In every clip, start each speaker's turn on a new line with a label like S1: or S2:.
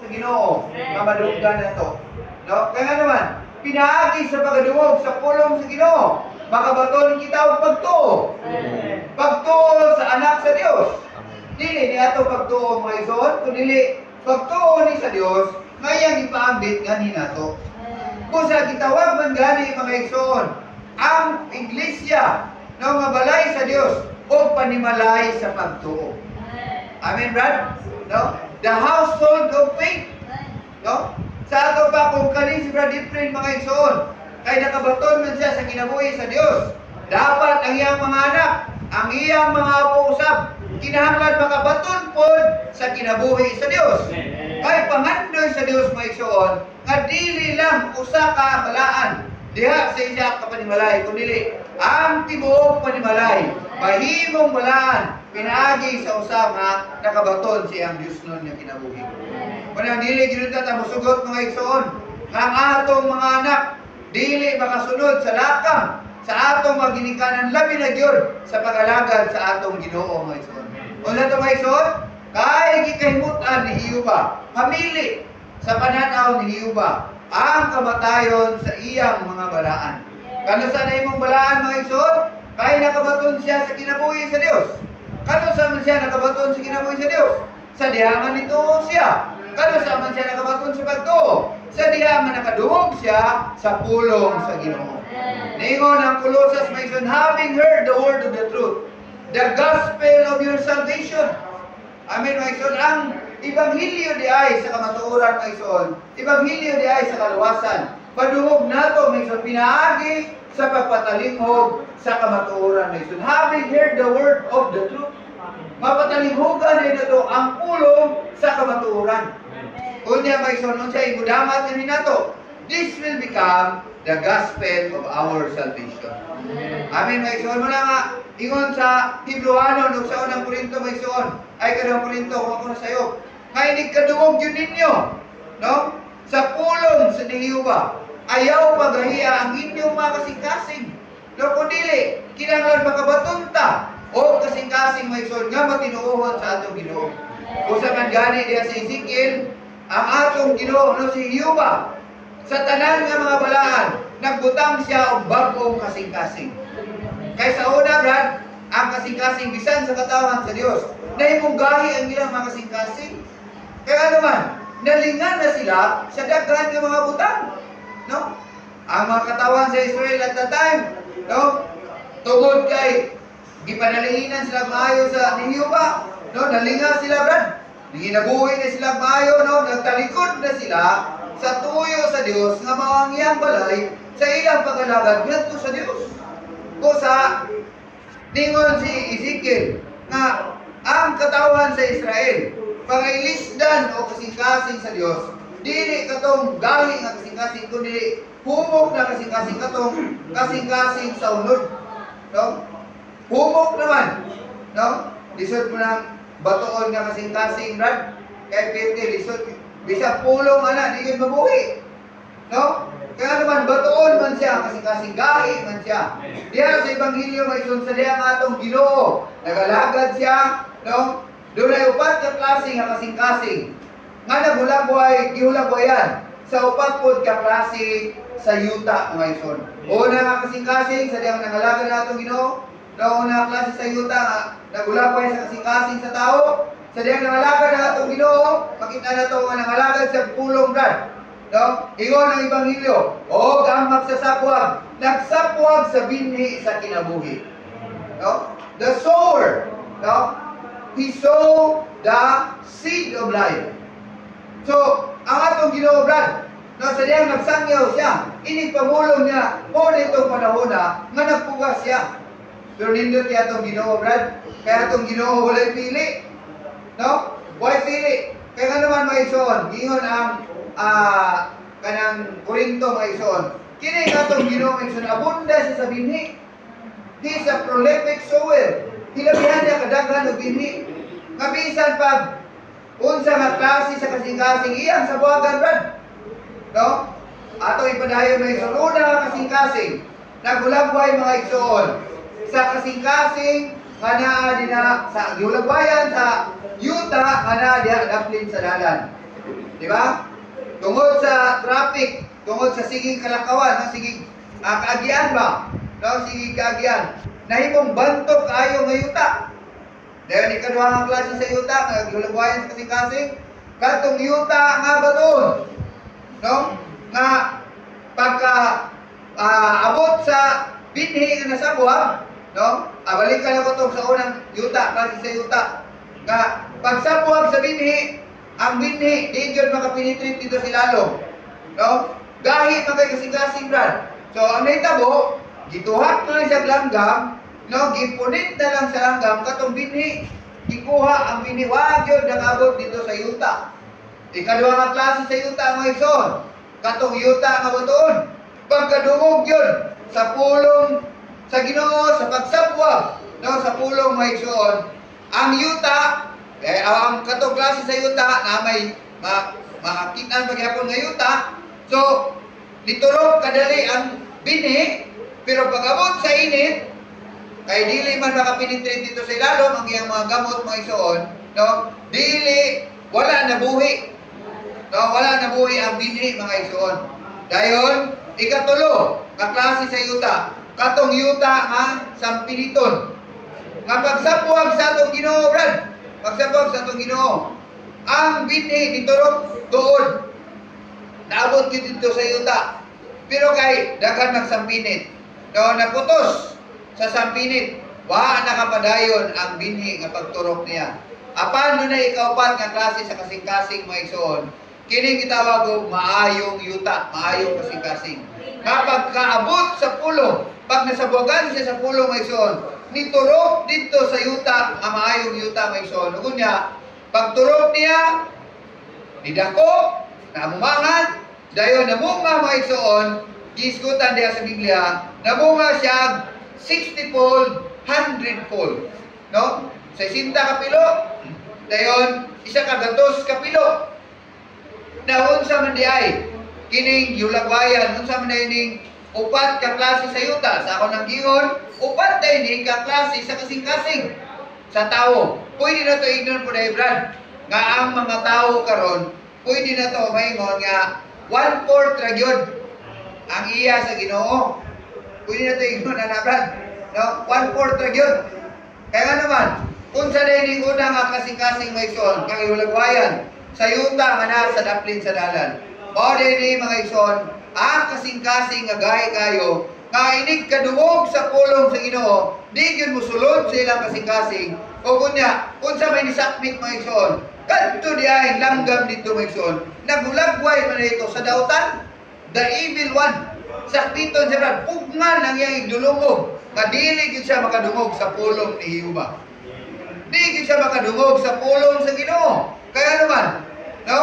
S1: Sa Ginoo nga madunggan nato. No? Kaya nga naman, pinaagi sa pagdungog sa pulong sa Ginoo, makabaton kita og pagtuo. Pagtuo sa anak sa Dios. Dili ni ato pagtuo, mga igsoon, kun dili pagtuo ni sa Dios nga iyang ipaambit ngani nato. Kung sa gitawag man gani, mga igsoon, ang iglesia, no, nga balay sa Dios o panimalay sa pagtuo. Amen, Brad? No? The household of faith. No? Sa ato pa kung kani si Brad Efren, mga igsoon, kay nakabaton man siya sa kinabuhi sa Dios. Dapat ang iyang mga anak, ang iyang mga apo usab, kinahanglan makabaton pod sa kinabuhi sa Dios. Kay pangandoy sa Dios, mga igsoon, nga dili lang usa ka balaan diha sa isa ka panimalay, kundi ang tibuok panimalay mahimong balaan pinaagi sa usa nga nakabaton sa iyang Diosnon nga kinabuhi. Kung dili gyud ta musugot, mga igsoon, nga ang atong mga anak dili makasunod sa lakang sa atong mga ginikanan, labi na gyud sa pag-alagad sa atong Ginoo, mga igsoon. Unsa to, mga igsoon? Kay gikahimut-an ni Jehova, hamili sa pananaw ni Jehova ang kamatayon sa iyang mga balaan. Kano sa na imong balaan, mga igsoon? Kay nakabaton siya sa kinabuhi sa Dios. Kano sa man siya nakabaton sa kinabuhi sa Dios? Sa diha nga nituo siya. Kano sa man siya nakabaton sa pagtuo? Sa diha nga nakadungog siya sa pulong sa Ginoo. Ningon ang Colosas, mga igsoon, "Having heard the word of the truth, the gospel of your salvation." Amen, mga igsoon. Ang ebanghelyo di ay sa kamatuoran, mga igsoon. Ebanghelyo di ay sa kaluwasan. Padungog nato, mga igsoon, pinaagi sa pagpatalinghog sa kamatuoran, mga igsoon. Having heard the word of the truth. Mapatalinghugan din nato ang pulong sa kamatuoran. Unya, mga igsoon, unsa imudamat ni nato? This will become the gospel of our salvation. Amen, mga igsoon. Muna nga, ingon sa Hebreano, ug sa unang Korinto, mga igsoon, ay kadang Korinto, kung ako na sayo, nga inig kadungog yun ninyo, no? Sa pulong sa ni Jehova, ayaw pagahiya ang inyong mga kasing-kasing. No, kung dili, kinahanglan makabaton ta o kasing-kasing, mga igsoon, nga matinuohon sa atong Ginoo. Usa man gani diha sa Ezekiel, ang atong Ginoo, no, si Jehova, sa tanan nga mga balaan, nagbutang siya og bag-ong kasing-kasing. Kay sa una, Brad, ang kasing-kasing bisan sa katawhan sa Dios, nahimong gahi ang ilang mga kasing-kasing. Kaya ano man, nalingan na sila sa daghan nga mga butang. No? Ang mga katawhan sa Israel at that time, no? Tungod kay gipanalihinan sila maayo sa ni Jehova, no? Nalinga sila, Brad. Ginabuhi na sila maayo, no? Nagtalikod na sila sa tuyo sa Dios nga mao ang iyang balay sa ilang pag-alagad ngadto sa Dios. Ko sa ningon si Ezekiel nga ang katawhan sa Israel pangailisdan o kasing-kasing sa Dios, dili katong gahi nga kasing-kasing, kundi humok na kasing-kasing, katong kasing-kasing sa unod, no? Humok naman, no? Lisod mo nang batuon nga kasing-kasing, Brad, kay pwede lisod, bisag pulong ana di gyud mabuhi, no? Kaya naman batuon man siya kasing-kasing, gahi man siya. Diha sa ebanghelyo, may sa diha nga atong Ginoo nagalagad siya, no? Dunay upat ka klase nga kasing-kasing nga naghulagway, gihulagwayan sa upat pod ka klase sa yuta, mga igsoon. Una nga kasing-kasing sa dihang nangalagad na atong Ginoo, no, una nga klase sa yuta nga naghulagway sa kasing-kasing sa tao, sa dihang nangalagad na atong Ginoo, makita na to nga nangalagad sa pulong, Brad. No? Ingon ang ebanghelyo, og ang magsasapwag, nagsapwag sa binhi sa kinabuhi. No? The sower, no? He sow the seed of life. So, ang atong Ginoo, Brad, no, sa diyang nagsangyaw siya, inig pamulong niya, mo nitong panahon na, nga nagpugas siya. Pero nindot kaya atong Ginoo, Brad, kaya atong Ginoo walay pili. No? Walay pili. Kaya nga naman, mga igsoon, gingon ang kanang Korinto, mga igsoon, kini nga atong Ginoo, mga igsoon, abunda siya sa binhi. He is a prolific sower. Hilabihan niya kadaghan og binhi. Nga bisan pag unsa nga klase sa kasing-kasing iyang sabwagan, Brad. No? Ato ipadayon, mga igsoon. Una nga kasing-kasing, naghulagway, mga igsoon, sa kasing-kasing nga naa dina sa gihulagwayan sa yuta nga naa diha daplin sa dalan. Di ba? Tungod sa traffic, tungod sa siging kalakawan, no? Siging kaagian ba? No? Siging kaagian. Nahimong bantok kaayo nga yuta. Dayon, ikaduha nga klase sa yuta nga gihulagwayan sa kasing-kasing, katong yuta nga baton. No? Nga pagka abot sa binhi nga nasabwag, no? Balikan ako tong sa unang yuta, klase sa yuta. Nga pagsabwag sa binhi, ang binhi di gyud makapenetrate dito sa ilalom. No? Gahi man kay kasing-kasing, brad. So ang nahitabo, gituhak na lang siya langgam, no? Gipunit na lang sa langgam katong binhi. Gikuha ang binhi, wa gyud nakaabot dito sa yuta. Ikaduha nga klase sa yuta, mga igsoon, katong yuta nga batuon. Pagkadungog yun sa pulong sa Ginoo, sa pagsabwag, no, sa pulong, mga igsoon, ang yuta eh, ang katong klase sa yuta na may makitaan pagyapon nga yuta, so niturok kadali ang binhi, pero pag abot sa init, kay dili man makapenetrate dito sa ilalom ang iyang mga gamot, mga igsoon, no, dili, wala na buhi, no, wala na buhi ang binhi, mga igsoon. Dayon, ikatulo nga klase sa yuta, katong yuta nga sampiniton. Nga pagsabwag sa atong Ginoo, brad, pagsabwag sa atong Ginoo, ang binhi niturok tuod. Naabot gyud dito sa yuta. Pero kay daghan magsampinit, no, naputos sa sampinit, wa nakapadayon ang binhi nga pagturok niya. Apan dunay ikaupat nga klase sa kasing-kasing, mga igsoon. Kini gitawag og maayong yuta, maayong kasing-kasing. Nga pagkaabot sa pulong, pag nasabwagan siya sa pulong, mga igsoon, niturok dito sa yuta nga maayong yuta, mga igsoon. Ug unya, pagturok niya, nidako, namumangan, dayon namunga, mga igsoon, gisgutan diha sa Biblia, namunga siya 60-fold, 100-fold. No? 60 ka pilo, dayon 100 ka pilo. Na unsa man di ay kining gihulagwayan, unsa man di ning upat ka klase sa yuta? Sa ako nang giingon, upat day ni ka klase sa kasing-kasing sa tawo. Pwede na to ignon po dahil, brad, nga ang mga tawo karon, pwede na to maingon nga 1/4 ra gyud ang iya sa Ginoo. Pwede na to ignon na, brad. No? 1/4 ra gyud. Kaya nga naman, unsa day ning una nga kasing-kasing, mga igsoon, kang gihulagwayan sa yuta nga naa sa daplin sa dalan? Mao din ni, mga igsoon, ang kasing-kasing nga gahi kayo nga inig kadungog sa pulong sa Ginoo, di gyud mosulod sa ilang kasing-kasing. O kunya, unsa may nisakmit, mga igsoon, kadto di ay langgam dito, mga igsoon, nagulagway man ito sa dautan, the evil one. Sakmiton siya, brad, pugnan ang iyang igdulungog nga dili gyud siya makadungog sa pulong ni Jehova. Di gyud siya makadungog sa pulong sa Ginoo. Kaya naman, no?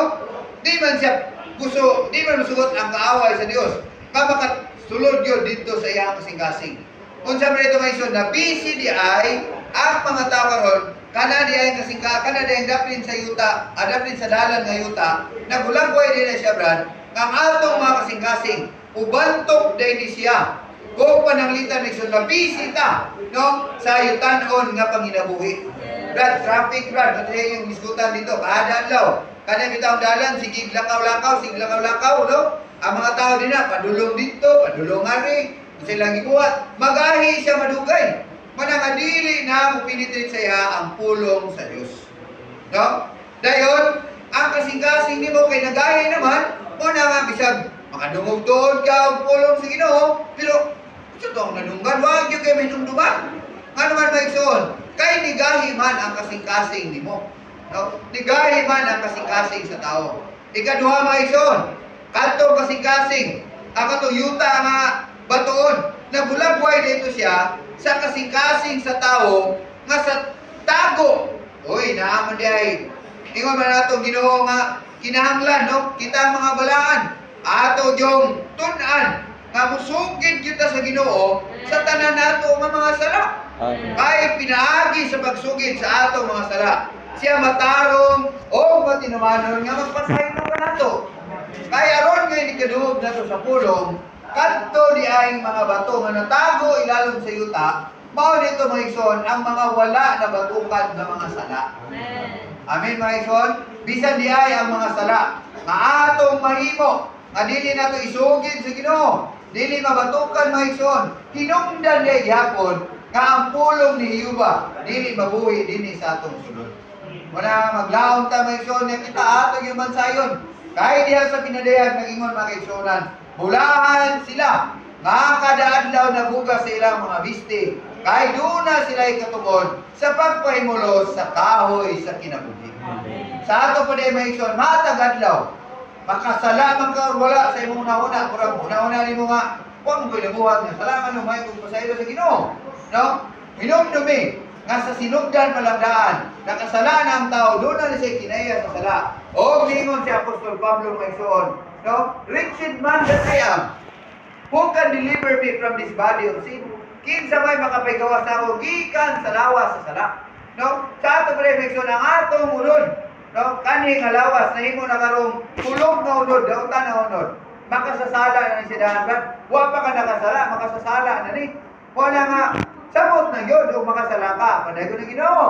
S1: Di man siya gusto, di man musugot ang kaaway sa Dios nga makasulod yun dito sa iyang kasing-kasing. Unsa man ito, mga igsoon, na busy di ay ang mga tao karon, kana di ay kasingka, kana di ay daplin sa yuta, daplin sa dalan nga yuta, nagulagway din na siya, brad, nga ang atong mga kasing-kasing ubantok din ni siya. Kung pananglitan, igsoon, na busy ta, no, sa yutanon nga panginabuhi. Brad, traffic, brad, kasi yung isgutan dito, kada adlaw, kada bitaw dalan, sige lakaw-lakaw, sige lakaw-lakaw, no? Ang mga tao din na, padulong dito, padulong ari, silang gibuhat, magahi siya madugay. Manangadili na mo penetrate sa iya ang pulong sa Dios. No? Dayon, ang kasing-kasing nimo kay nagahi naman, mo na nga bisag makadungog tuod ka og pulong sa Ginoo, pero sa tong nadunggan, wag gyud kay mahinumduman. Nga naman, mga igsoon, kay nigahi man ang kasing-kasing nimo. No? Nigahi man ang kasing-kasing sa tao. Ikaduha, mga igsoon, kadtong kasing-kasing, ang katong yuta nga batuon, nagulagway dito siya sa kasing-kasing sa tao nga sa tago. Uy, naamon di ay. Ingon man atong Ginoo nga kinahanglan, no? Kita mga balaan, ato yung tun-an nga musugid kita sa Ginoo sa tanan nato nga mga sala.
S2: Amen.
S1: Kay pinaagi sa pagsugid sa ato mga sala, siya matarong o matinumanon nga magpasaylo kanato. Kay aron nga ikaduhog nato sa pulong, kadto di ay mga bato nga natago ilalom sa yuta, mao dito, mga igsoon, ang mga wala na batukan nga mga sala.
S3: Amen.
S1: Amen, mga igsoon. Bisan di ay ang mga sala nga atong mahimo nga dili nato isugid sa Ginoo, dili mabatukan, mga igsoon, hinungdan di gihapon nga ang pulong ni Jehova dili mabuhi dinhi sa atong sulod. Wala maglaom ta, mga igsoon, nga kita atong yung bansayon. Kay diha sa pinadayag nag-ingon, mga igsoon, bulahan sila nga kada adlaw nagugas sa ilang mga bisti, kay duna sila katubod sa pagpahimulos sa kahoy sa kinabuhi. Sa ato pa diay, mga igsoon, matag adlaw, makasala man ka or wala sa imong una-una, murag una-una nimo nga, wa mo ko'y nabuhat nga sala man, may kung pasaylo sa Ginoo. No? Hinumdumi nga sa sinugdan palangdaan, nakasala na ang tao, duna na siya kinaiya sa sala. O ningon si Apostol Pablo, mga igsoon, no? "Wretched man that I am, who can deliver me from this body of sin?" Kinsa may makapaygawas sa ako gikan sa lawas sa sala? No? Sa ato pa rin, ang atong unod, no? Kani nga lawas nahimo na karong kulog nga unod, dautan nga unod. Makasasala na ni siya daan. Wa pa ka nakasala, makasasala na ni. Wala nga samot na gyud og makasala ka. Padayon na Ginoo.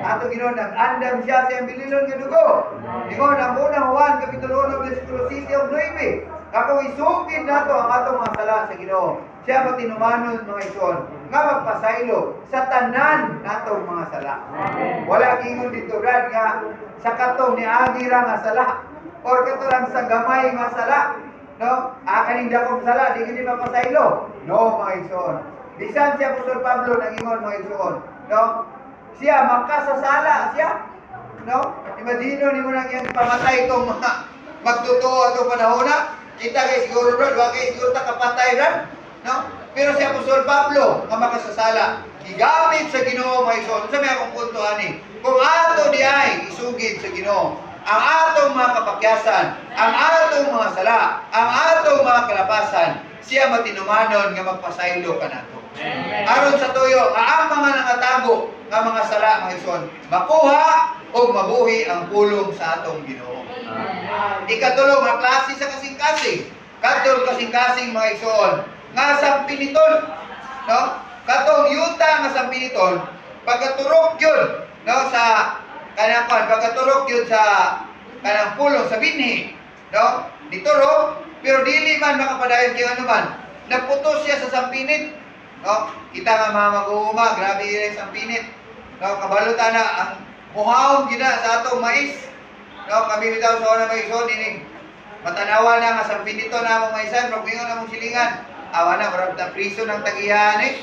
S1: Ato Ginoo nag-andam siya sa iyang bililon nga dugo. Ingon ang Unang Juan kapitulo 1 bersikulo 6 ug 9. Kung isugid nato ang atong mga sala sa Ginoo, siya matinumanon, mga igsoon, nga magpasaylo sa tanan natong mga sala. Wala gingon dito, Brad, nga sa katong niagi ra nga sala or kato lang sa gamay nga sala. No? Ah, kaning dakong sala di gini mapasaylo. No, mga igsoon. Bisan si Apostol Pablo nag-ingon, mga igsoon, no? Siya makasasala siya. No? Imagine nimo nang iyang pamatay itong mga magtotoo atong panahon na. Kita kay siguro, Brad, wa kay siguro ta kapatay, Brad. No? Pero si Apostol Pablo nga makasasala, gigamit sa Ginoo, mga igsoon. Sa may akong punto ani, kung ato di ay isugid sa Ginoo ang atong mga kapakyasan, ang atong mga sala, ang atong mga kalapasan, siya matinumanon nga magpasaylo kanato. Aron sa tuyo, nga ang mga nangatago nga mga sala, mga igsoon, makuha o mabuhi ang pulong sa atong Ginoo. Ikatulo nga klase sa kasing-kasing. Katong kasing-kasing, mga igsoon, nga sampiniton, no? Katong yuta nga sampiniton, pagkaturok yun, no, sa kanang kwan, pagkaturok yun sa kanang pulong sa binhi, no? Diturok, pero dili man makapadayon kay ano man, naputos siya sa sampinit, no? Kita nga mga mag-uuma, grabe yun yung sampinit. No, kabalo ta na ang muhaon gina sa atong mais. No, kami bitaw sa una, mga igsoon, inig matanawa na nga sampinito na among maisan, pero ingon among silingan. Awa na, murag na priso ng tagihan eh.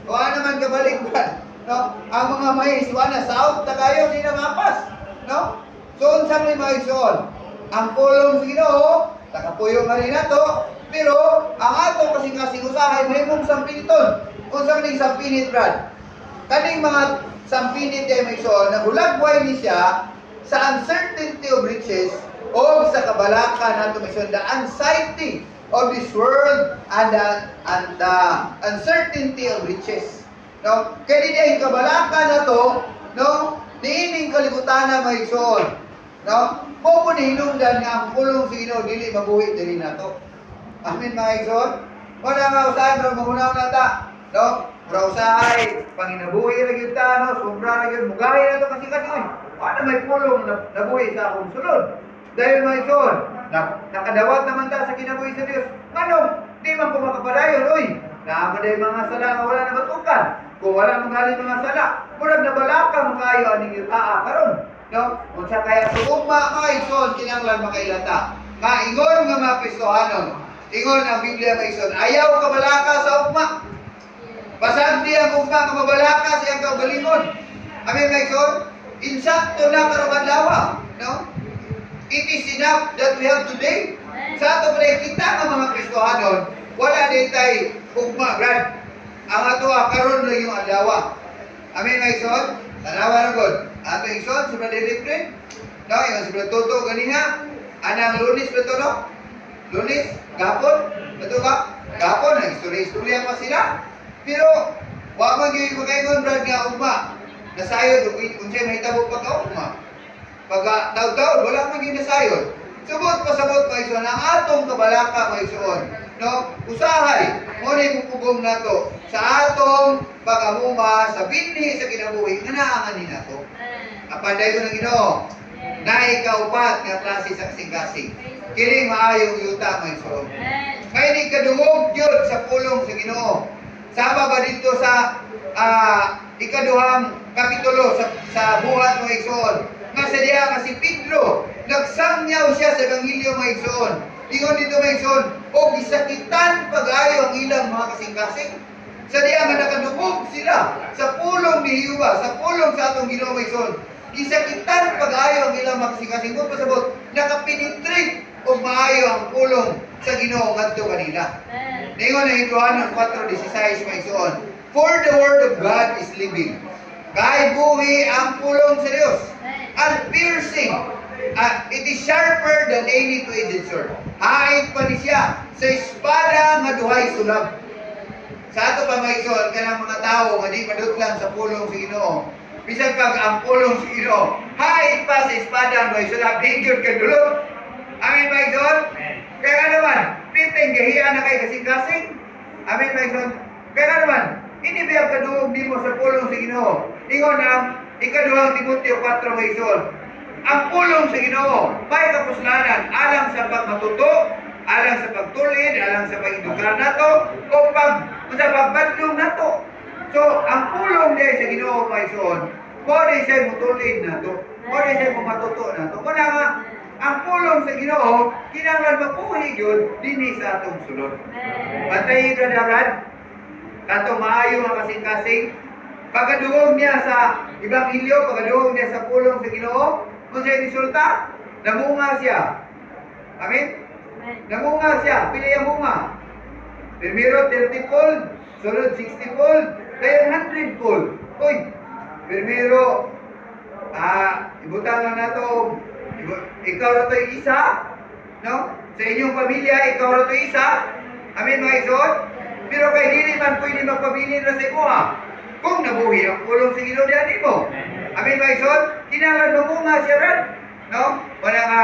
S1: Wa naman kabalik ba? No? Ang mga mais, wa na, south ta kayo, di na mapas. No? So, unsa may mga igsoon? Ang pulong sa Ginoo, takapuyo nga rin nato, pero ang atong kasing-kasing usahay mahimong sampiniton. Unsa man ning sampinit, Brad? Kaning mga sampinit ay mga igsoon, nagulagway ni siya sa uncertainty of riches o sa kabalaka nato, mga igsoon, the anxiety of this world and the uncertainty of riches. No? Kaya di ay kabalaka na to, no? Niining kalibutan na, mga igsoon. No? Mao po ni hinungdan nga ang pulong sa Ginoo dili mabuhi diri nato. Amen, mga igsoon. Wala nga usahay pero magunaw na ta. No? Mura usahay panginabuhi ra gyud ta, no, sobra ra gyud mugahi na to kasi kasi oy. Wala may pulong na nabuhi sa akong sulod. Dahil, mga igsoon, na, nakadawat naman ta sa kinabuhi sa Dios. Nganong di man ko makapadayon, oy? Naa man day mga sala nga wala nabatukan. Kung wala man galing mga sala, murag nabalaka man kayo aning aa karon. No? Unsa kaya ugma, mga igsoon, kinahanglan makailata nga ingon nga mga Kristohanon. Ingon ang Biblia, mga igsoon, ayaw kabalaka sa ugma. Basag di ang ugma nga mabalaka sa iyang kaugalingon. Amen, mga igsoon? Insakto na karong adlaw, no? It is enough that we have today. Sa ato pa kita nga mga Kristohanon, wala din tay ugma, Brad. Ang ato karon lang yung adlaw. Amen, mga igsoon? Tanawa na god. Ato igsoon, sa Brother Efren, no, yung si Brother Toto ganiha. Anang Lunes ba to, no? Lunes, gapon, beto ba? Gapon, nag-istorya-istorya pa sila. Pero, wa man gyud makaingon, Brad, nga ugma. Nasayod, ug unsay mahitabo pagka ugma. Pagka taw-taw, wala man gyud nasayod. Subot pasabot, mga igsoon, ang atong kabalaka, mga igsoon, no? Usahay, mo na yung pugong nato sa atong pag-amuma sa binhi sa kinabuhi nga naangan ni nato. Apan dayon ng Ginoo. Naay ikaupat nga klase sa kasing-kasing. Kining maayong yuta, mga igsoon. Kay ni kadungog gyud sa pulong sa Ginoo. Sama ba dito sa ikaduhang kapitulo sa Buhat, mga igsoon? Nga sa diha nga si Pedro nagsangyaw siya sa ebanghelyo, mga igsoon. Ingon dito, mga igsoon, o gisakitan pag-ayo ang ilang mga kasing-kasing. Sa diha nga nakadungog sila sa pulong ni Jehova, sa pulong sa atong Ginoo, mga igsoon. Gisakitan pag-ayo ang ilang mga kasing-kasing. Kung pasabot, nakapenetrate og maayo ang pulong sa Ginoo ngadto kanila. Ningon ang Hebreohanon 4:16, mga igsoon, "For the word of God is living." Kay buhi ang pulong sa Dios. And piercing. It is sharper than any two-edged sword. Hait pa ni siya sa espada nga duhay sulab. Sa ato pa, mga igsoon, kanang mga tao nga di madutlan sa pulong sa Ginoo. Bisan pag ang pulong sa Ginoo hait pa sa espada nga duhay sulab, di gyud kadulot. Amen, mga igsoon? Kaya nga naman, piting gahiya na kay kasing-kasing. Amen, mga igsoon? Kaya nga naman, hindi ba kadungog nimo sa pulong sa Ginoo? Ingon ang Ikaduhang Timoteo 4, mga igsoon. Ang pulong sa Ginoo may kapuslanan alang sa pagmatuto, alang sa pagtulid, alang sa pag-edukar nato, o pag sa pagpadlong nato. So, ang pulong diay sa Ginoo, mga igsoon, mao di siya mutulid nato. Mao di siya matuto nato. Muna nga, ang pulong sa Ginoo kinahanglan mapuhi gyud dinhi sa atong sulod. Pantay, Brother Brad, kato maayo nga kasing-kasing, pagkaduong niya sa ebanghelyo, pagkaduong niya sa pulong sa Ginoo, kung siya resulta, namunga siya. Amen? Namunga siya. Pila yung bunga? Primero 30 fold, sunod 60 fold, dayon 100 fold. Uy, primero, ibutang lang nato, ikaw ra to'y isa, no? Sa inyong pamilya, ikaw ra to'y isa. Amen, mga igsoon? Pero kay dili man pwede magpabilin ra sa imoha kung nabuhi ang pulong sa Ginoo diyan nimo. Amen, mga igsoon? Kinahanglan mamunga siya, brad. No? Wala nga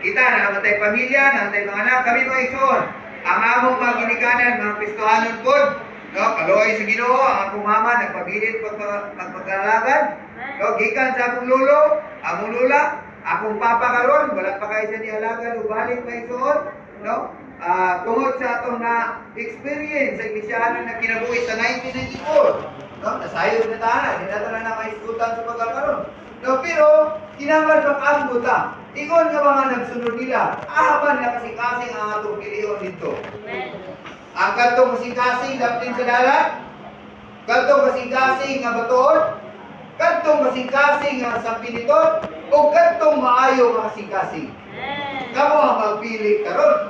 S1: kita na namatay pamilya, namatay mga anak, kami, mga igsoon. Ang among mga ginikanan, mga Kristohanon pod, no? Kaluoy sa Ginoo, ang akong mama nagpabilin pag pagpagkalagad. No, gikan sa akong lolo, among lola, akong papa karon, wala pa kay siya nialagad o balik, mga igsoon, no? Tungod sa atong na experience sa iglisyahanon na kinabuhi sa 1994, no? Nasayod na tanan, di na na maisgutan sa pagkakaroon. No, pero kinahanglan makaamgo ta. Ingon nga mga nagsunod nila, aman na kasing-kasing ang atong pilion dito. Ang kadtong kasing-kasing daplin sa dalat, kadtong kasing-kasing nga batuon, kadtong kasing-kasing nga sampiniton, o kadtong maayo nga kasing-kasing. Kamo ang magpili karon.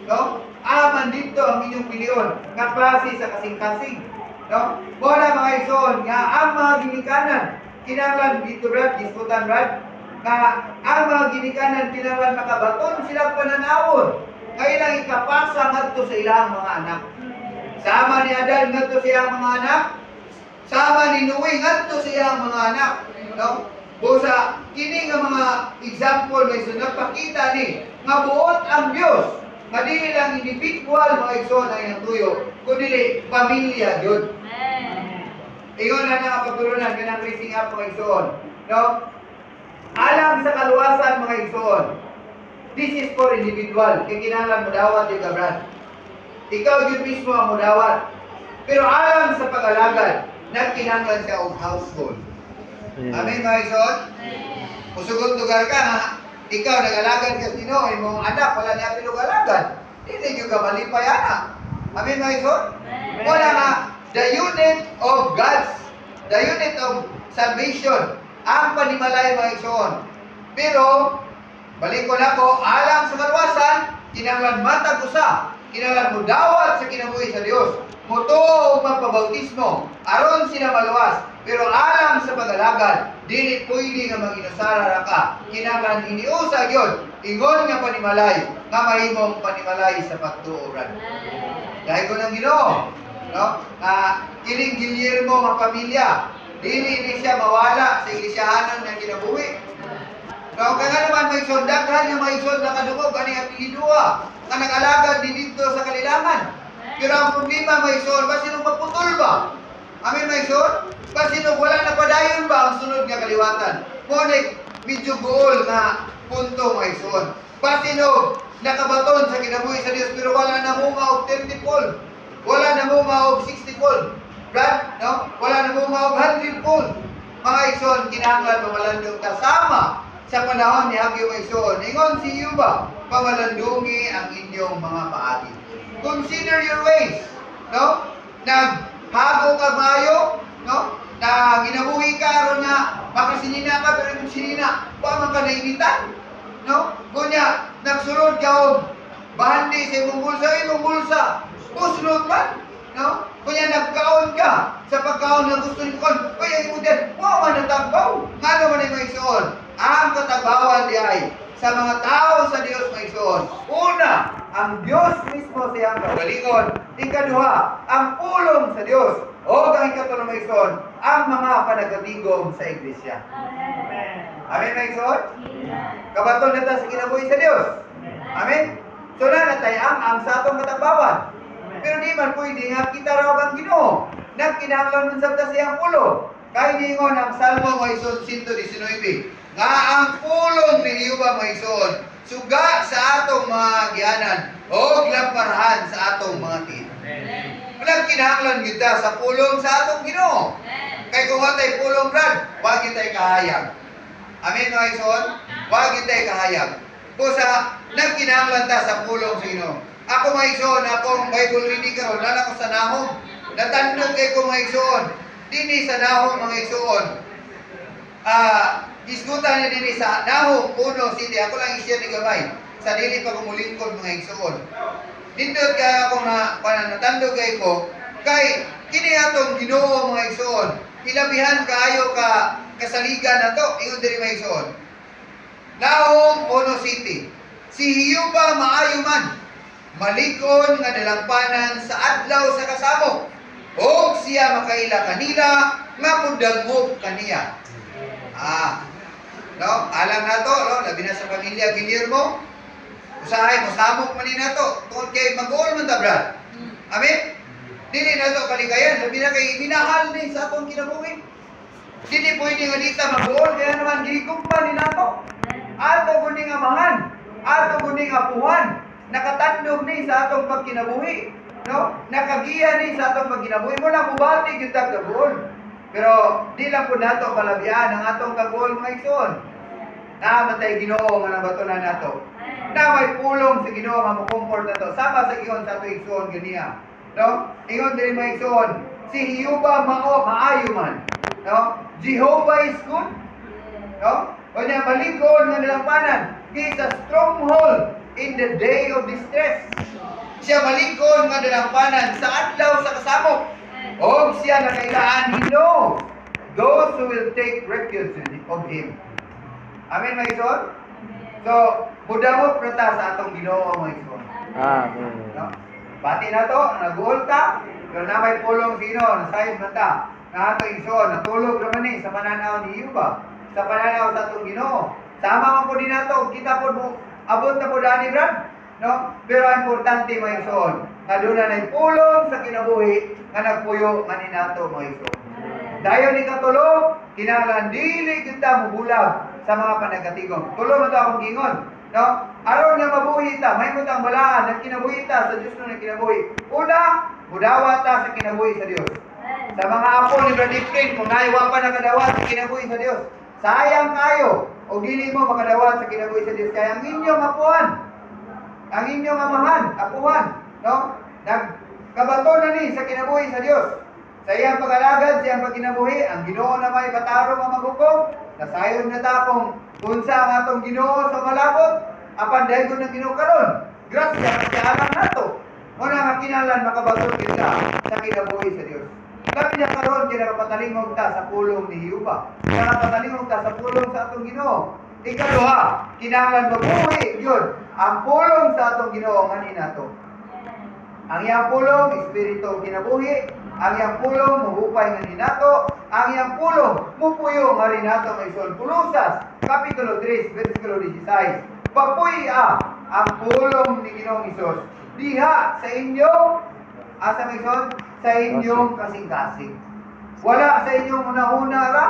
S1: No? Aman dito ang inyong pilion nga klase sa kasing-kasing. No? Mo na, mga igsoon, nga ang mga ginikanan kinahanglan dito, Brad, gisgutan, Brad, nga ang mga ginikanan kinahanglan makabaton sila pananawon nga ilang ikapasa ngadto sa ilang mga anak. Sama ni Adan ngadto sa iyang mga anak, sama ni Noe ngadto sa iyang mga anak, no? Busa kini nga mga example may nagpakita ni nga buot ang Dios nga dili lang individual, mga igsoon, ang iyang tuyo, kundi pamilya gyud. Ingon na nga pagtulunan kanang raising up, mga igsoon. No? Alang sa kaluwasan, mga igsoon. This is for individual. Kay kinahanglan mo dawat yung Brad. Ikaw yun mismo ang mudawat. Pero alang sa pag-alagad, nagkinahanglan siya og household. Amen, mga igsoon? Musugot lugar ka ha. Ikaw nag-alagad ka sa Ginoo, imong anak wala niya pilog alagad. Dili gyud ka malipay ana. Amen, mga igsoon? Wala nga the unit of God's, the unit of salvation, ang panimalay, mga igsoon. Pero balik ko na ko, alang sa kaluwasan, kinahanglan matag usa, kinahanglan mo dawat sa kinabuhi sa Dios. Mutuo ug magpabautismo aron sila maluwas. Pero alang sa pag-alagad, dili pwede nga mag-inusara ra ka. Kinahanglan iniusa gyud ingon nga panimalay nga mahimong panimalay sa pagtuo, brad. Dahil ko ng Ginoo, no? Nga kining Guillermo nga pamilya, dili ni siya mawala sa iglisyahanon nga kinabuhi. No, kaya nga naman may igsoon, daghan nga mga igsoon nakadungog ani apelyidoa nga nag-alagad din dito sa kalilangan. Pero ang problema, mga igsoon, basin og maputol ba? Amen, mga igsoon? Basin og wala na padayon ba ang sunod nga kaliwatan? Mo ni medyo guol nga punto, mga igsoon. Basin og nakabaton sa kinabuhi sa Dios pero wala na munga og 30 fold. Wala na munga og 60 fold. Brad, no? Wala na munga og 100 fold. Mga igsoon, kinahanglan mamalandong ta sama sa panahon ni Hageo, mga igsoon. Ingon si Jehova, "Pamalandungi ang inyong mga paagi." Consider your ways, no? Naghago ka maayo, no? Na ginabuhi ka aron nga makasinina ka, pero imong sinina, wa man ka nainitan, no? Kunya nagsulod ka og bahandi sa imong bulsa, puslot man, no? Kunya nagkaon ka sa pagkaon nga gusto nimo kaon, kunya ang imong tiyan, wa man natagbaw. Ngano man ay, mga igsoon? Ang katagbawan di ay sa mga tao sa Dios, mga igsoon. Una, ang Dios mismo sa iyang kaugalingon. Ikaduha, ang pulong sa Dios. O ang ikatulo, mga igsoon, ang mga panagatigom sa iglesia. Amen, mga igsoon? Kabaton na ta sa kinabuhi sa Dios. Amen? So na natay ang sa atong katagbawan. Pero di man pwede nga kita raw ang Ginoo. Nagkinahanglan man sabta sa iyang pulong. Kay ningon ang Salmo, mga igsoon, 119 nga ang pulong ni Jehova, mga igsoon, suga sa atong mga agianan o lamparahan sa atong mga tiil. Nagkinahanglan gyud ta sa pulong sa atong Ginoo. Kay kung watay pulong, brad, wa gyud tay kahayag. Amen, mga igsoon? Wa gyud tay kahayag. Busa nagkinahanglan ta sa pulong sa Ginoo. Ako, mga igsoon, akong Bible reading karon naa ko sa Nahum. Natandog kay ko, mga igsoon. Dinhi sa Nahum, mga igsoon. Isgutan niya dinhi sa Nahum 1 City. Ako lang i-share ni gamay sa dili pa ko mulingkod, mga igsoon. Nindot kay ako nga pananatandog kay ko kay kini atong Ginoo, mga igsoon. Hilabihan kaayo ka kasaligan nato, ingon diri, mga igsoon. Nahum 1 City. Si Jehova maayo man, malig-on nga dalampanan sa adlaw sa kasamok. Og siya makaila kanila nga mudangop kaniya. No, alam nato, no, labi na sa pamilya Guillermo. Usahay mosamok man ni nato tungod kay mag-uol man ta, brad. Amen? Dili nato kalikayan, labi na kay minahal ni sa atong kinabuhi. Dili pwede nga dita mag-uol kaya naman gihigugma ni nato. Ato kuning amahan, ato kuning apuhan, nakatandog ni sa atong pagkinabuhi, no? Nakagiya ni sa atong pagkinabuhi mo na mubati gyud ta kaguol. Pero di lang po nato palabian ang atong kaguol, mga igsoon. Naa man tay Ginoo nga nabatunan nato. Na may pulong sa Ginoo nga mo-comfort nato. Sama sa giingon sa atong igsoon ganiya. No? Ingon diri, mga igsoon, si Jehova mao maayo man. No? Jehovah is good. No? Kanya malig-on nga dalampanan. He is a stronghold in the day of distress. Siya malig-on nga dalampanan sa adlaw sa kasamok. Og siya nakailaan, he knows those who will take refuge of him. Amen, mga igsoon? So, mudangop na ta sa atong Ginoo, mga igsoon.
S2: Amen.
S1: No? Bati na to, nag-uol ta, pero na may pulong sa Ginoo, nasayod man ta. Nga atong igsoon, natulog naman ni sa pananaw ni Jehova, sa pananaw sa atong Ginoo. Sama man po din nato, kita po mo, abot na po dani, brad. No? Pero ang importante, mga igsoon, nga doon na pulong sa kinabuhi nga nagpuyo nga nato, mga igsoon. Dayon ni katulo, kinahanglan dili kita mubulag sa mga panagatigom. Tulo man to akong gingon. No? Aron nga mabuhi ta, mahimo tang balaan ang kinabuhi ta sa Dios nga kinabuhi. Una, mudawa ta sa kinabuhi sa Dios. Sa mga apo ni Brother Efrain, kung naiwa pa nakadawat sa kinabuhi sa Dios, sayang kayo o dili mo makadawat sa kinabuhi sa Dios kay ang inyong apuhan, ang inyong amahan, apuhan, no? Nagkabato na ni sa kinabuhi sa Dios. Sa iyang pag-alagad, sa iyang pagkinabuhi, ang Ginoo na may matarong nga maghukom, nasayon na ta kung unsa ang atong Ginoo sa malabot, apan dahil ng Ginoo karon. Grasya kasi alam nato. Muna nga kinahanglan makabaton kita sa kinabuhi sa Dios. Labi na karon kay nakapatalingog ta sa pulong ni Jehova. Nakapatalingog ta sa pulong sa atong Ginoo. Ikaduha, kinahanglan mabuhi gyud ang pulong sa atong Ginoo ngani nato. Ang iyang pulong, espiritu ug kinabuhi. Ang iyang pulong, muhupay nga nato. Ang iyang pulong, mupuyo nga nato, mga igsoon. Kolosas, Kapitulo 3, versikulo 16. Papuy-a ang pulong ni Ginoong Hesus diha sa inyong, asa, mga igsoon? Sa inyong kasing-kasing. Wala sa inyong una-una ra.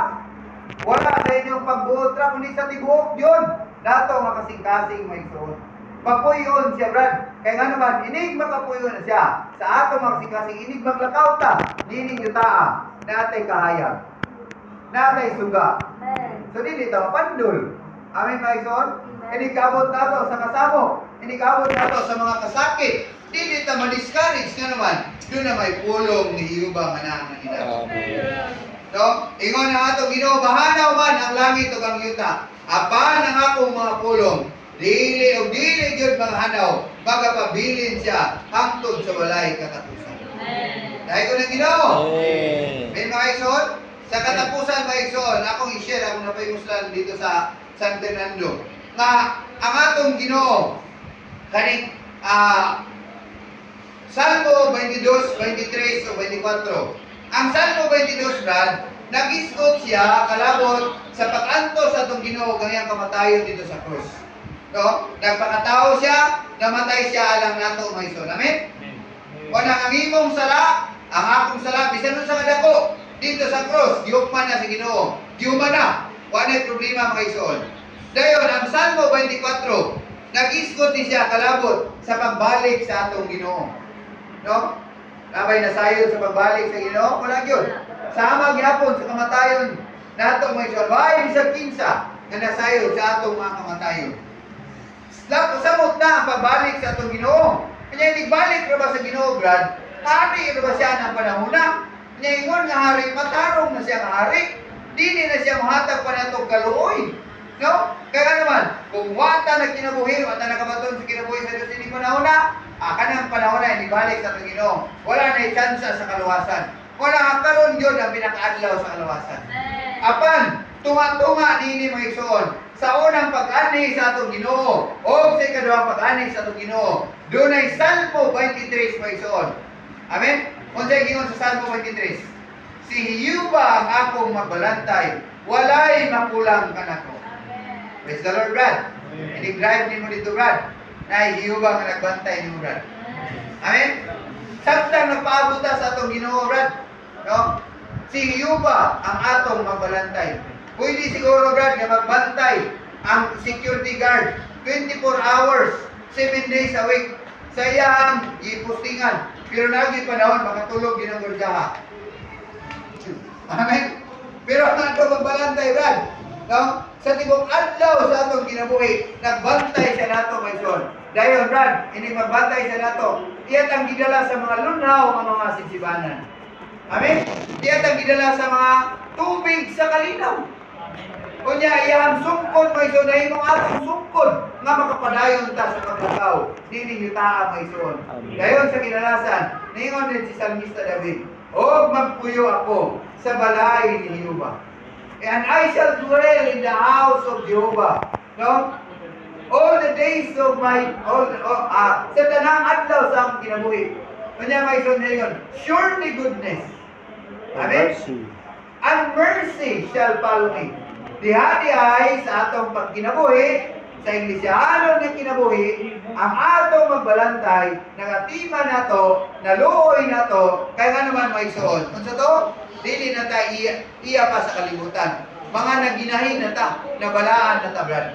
S1: Wala sa inyong pagbuot ra, kundi sa tibuok yun. Nato nga kasing-kasing, mga igsoon. Papuyon siya, Brad. Kaya nga naman, inig makapuyon na siya. Sa ato mga kasing-kasing, inig maglakaw ta. Nining yutaa. Natay kahayag. Natay suga. So dili ta mapandol. Amen, mga igsoon? Inig kaabot nato sa kasamo. Inig kaabot nato sa mga kasakit. Dili ta ma-discourage nga naman. Doon na may pulong ni Jehova nga naa nga ina.
S2: Amen.
S1: No? Ingon ang atong Ginoo, mahanaw man ang langit ug ang yuta. Apan ang akong mga pulong, dili og dili gyud manghanaw, magapabilin siya hangtod sa walay katapusan. Dahil ko ng Ginoo.
S2: Amen.
S1: May mga igsoon, sa katapusan, mga igsoon, akong i-share akong napahimuslan dito sa San Fernando. Nga ang atong Ginoo kaning Salmo 22, 23 o 24. Ang Salmo 22, Brad, nagisgot siya kalabot sa pag-anto sa atong Ginoo ug ang iyang kamatayon dito sa krus. No? Nagpakatao siya, namatay siya alang nato, mga igsoon. Amen? O nang ang imong sala, ang akong sala, bisan unsa ka dako, dito sa krus, giukman na sa Ginoo. Gihuman na. Wala na'y problema, mga igsoon. Dayon, ang Salmo 24, nagisgot ni siya kalabot sa pagbalik sa atong Ginoo. No? Nabay nasayod sa pagbalik sa Ginoo? Wala gyud. Sama gyapon sa kamatayon nato, mga igsoon. Way bisag kinsa nga nasayod sa atong mga kamatayon. Lako samot na ang pagbalik sa atong Ginoo. Kanya igbalik ra ba sa Ginoo, Brad? Hari ra ba siya ng panahona? Kanya ingon nga hari, matarong na siya nga hari. Dili na siya mohatag pa natong kaluoy. No? Kaya naman, kung wata na kinabuhi, wata na kabaton sa kinabuhi sa Diyos ini panahona, kanang panahona ibalik sa atong Ginoo. Wala na tsansa sa kaluwasan. Wala ang karon yun ang pinakaadlaw sa kaluwasan. Apan, tunga-tunga niini, mga igsoon, sa unang pag-ani sa atong Ginoo o sa ikaduhang pag-ani sa atong Ginoo, dunay Salmo 23, mga igsoon. Amen? Unsay giingon sa Salmo 23? "Si Jehova ang akong magbalantay, walay makulang kanako." Praise the Lord, Brad. Hindi drive nimo dito, Brad. Na Jehova nga nagbantay nimo, Brad. Amen? Samtang nagpaabot ta sa atong Ginoo, Brad. No? Si Jehova ang atong magbalantay. Pwede siguro, Brad, nga magbantay ang security guard 24 hours, 7 days a week sa iyang gipostingan. Pero nagi panahon makatulog din ang gwardiyaha. Amen? Pero ang atong magbalantay, Brad, no? Sa tibok adlaw sa atong kinabuhi, nagbantay siya nato, my son. Dayon, Brad, ini magbantay siya nato. Iyat ang gidala sa mga lunhaw nga mga sinsibanan. Amen? Iyat ang gidala sa mga tubig sa kalinaw. Unya, iyang sungkod, my son, na imong atong sungkod nga makapadayon ta sa paglakaw. Dili yutaa, my son.
S2: Amen.
S1: Dayon sa kinalasan, ningon din si Salmista David, "Og magpuyo ako sa balay ni Jehovah. And I shall dwell in the house of Jehovah." No? All the days of my, all, the, oh, sa tanang adlaw sa akong kinabuhi. Unya may son na yun, "Surely goodness." Amen?
S2: Mercy.
S1: "And mercy shall follow me." Diha di ay sa atong pagkinabuhi, sa iglesyano nga kinabuhi, ang atong magbalantay, nagatima nato, naluoy nato, kaya nga naman may suon. Unsa to? Dili na ta iya, iya pa sa kalibutan. Mga naginahin na ta, nabalaan na ta, Brad.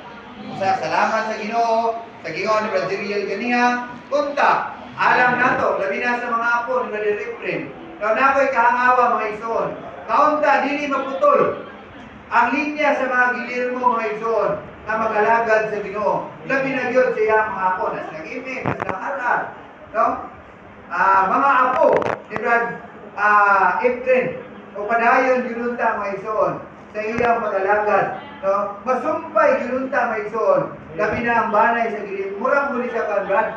S1: Sa salamat sa Ginoo ni Brad Zeriel ganiha, unta, alam nato, labi na sa mga apo ni Brother Efrem. Now nako'y kahangawa, mga igsoon. Kaunta, dili maputol ang linya sa mga Guillermo, mga igsoon, nga mag-alagad sa Ginoo. Labi na gyud sa iyang mga apo, na silang MM, na silang RR. No? Mga apo ni Brad Efren, o padayon gyud unta, mga igsoon, sa iyang pag-alagad. No? Masumpay gyud unta, mga igsoon. Labi na ang banay sa Guillermo. Murang muli sa kan, Brad.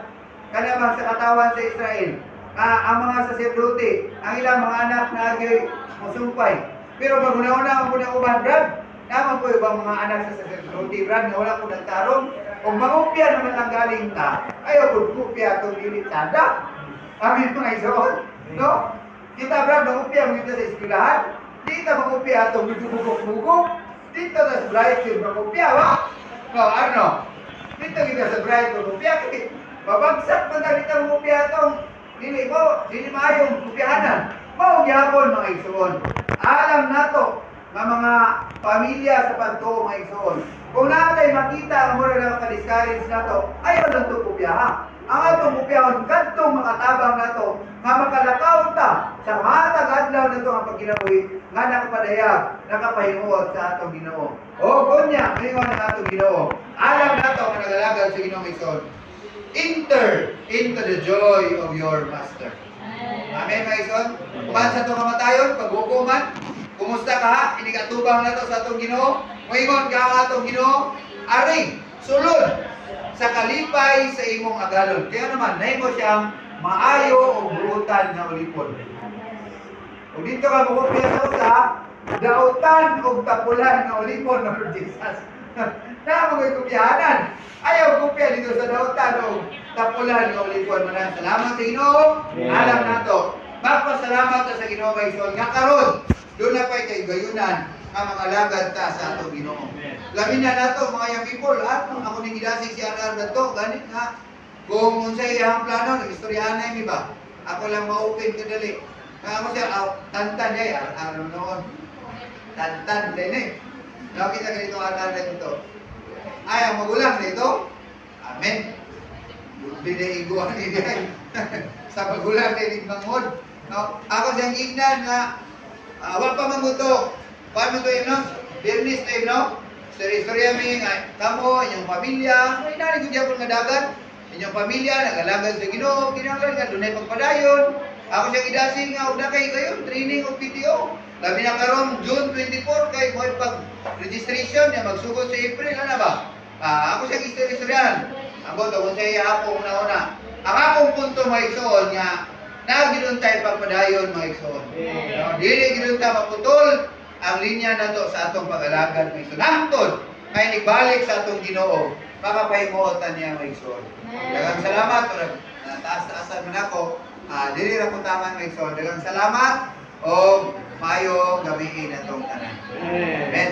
S1: Kanamang sa katawan sa Israel, ang mga saserdote, ang ilang mga anak na agay musumpay. Pero pag una-una ang punang uban, Brad, naman po ibang mga anak sa saserdote, Brad, nga wala po nagtarong. Kung mangupya naman ang galing ta, ayaw kung kupya itong dili tada. Amin, mga igsoon, no? Kita, Brad, mangupya mo sa eskwelahan. Di ta mangupya itong medyo bugok-bugok. Dito na sa Bright yun mangupya, wa? No, ano? Dito kita sa Bright mangupya. Kasi babagsak man ta dito mangupya itong dili mo, dili maayong kupyahanan. Mao gyapon, mga igsoon. Alam nato nga mga pamilya sa pagtuo, mga igsoon. Kung naa tay makita nga mura na maka-discourage nato, ayaw lang to kopyaha. Ang atong kopyahon kadtong makatabang nato nga makalakaw ta sa matag adlaw nato ang pagkinabuhi nga nakapadayag, nakapahimuot sa atong Ginoo. O kunya, moingon ang atong Ginoo. Alam nato nga nagalagad sa Ginoo, mga igsoon. Enter into the joy of your master. Amen, mga igsoon. Uban sa atong kamatayon, paghukuman, kumusta ka ha? Inigatubang nato sa atong Ginoo. Moingon ka ang atong Ginoo, ari, sulod sa kalipay sa imong agalon. Kaya naman, nahimo siyang maayo o buutan nga ulipon. O dito ka mukopya sa usa, dautan og tapulan nga ulipon, Lord Jesus. Na mo kopyahanan. Ayaw kopya dito sa dautan og tapulan nga ulipon. Maraming salamat sa Ginoo. Alam nato. Magpasalamat ta sa Ginoo, mga igsoon nga karon doon na pa'y kaigayunan nga mga alagad ta sa atong Ginoo. Labi na nato mga young people, at ako ning gidasig si RR dadto ganit nga kung unsay iyang plano, nag-istoryahan na mi ba. Ako lang ma-open kadali. Nga ako siya, ah, tantan niya, RR noon. Tantan din eh. Nakita ganito RR na ito. Ay, ang magulang nito. Amen. Hindi iguan ni diay. Sa magulang ni mangod. No? Ako siyang ignan nga wa pa manguto. Pa man to no? Biyernes na no? Istorya mi nga kamo inyong pamilya, may nani gud gyapon nga dagan. Inyong pamilya nagalagad sa Ginoo, kinahanglan nga dunay pagpadayon. Ako siyang idasig nga og na kay kayo training og PTO. Labi na karon June 24 kay mo pag registration niya magsugod sa April, ana ba? Ah, ako siyang istorya-istoryahan. Ang boto kung sa iya akong una-una. Ang akong punto, mga igsoon, nga naa tayo pagpadayon, mga igsoon. No, dili gid ta maputol ang linya nato sa atong pag-alagad, mga igsoon. Hangtod may nagbalik sa atong Ginoo, makapahimuot ta niya, mga igsoon. Daghang salamat, ug taas-taasan man ako. Ah, dili ra ko taman, mga igsoon. Daghang salamat og maayong gabii natong tanan. Amen.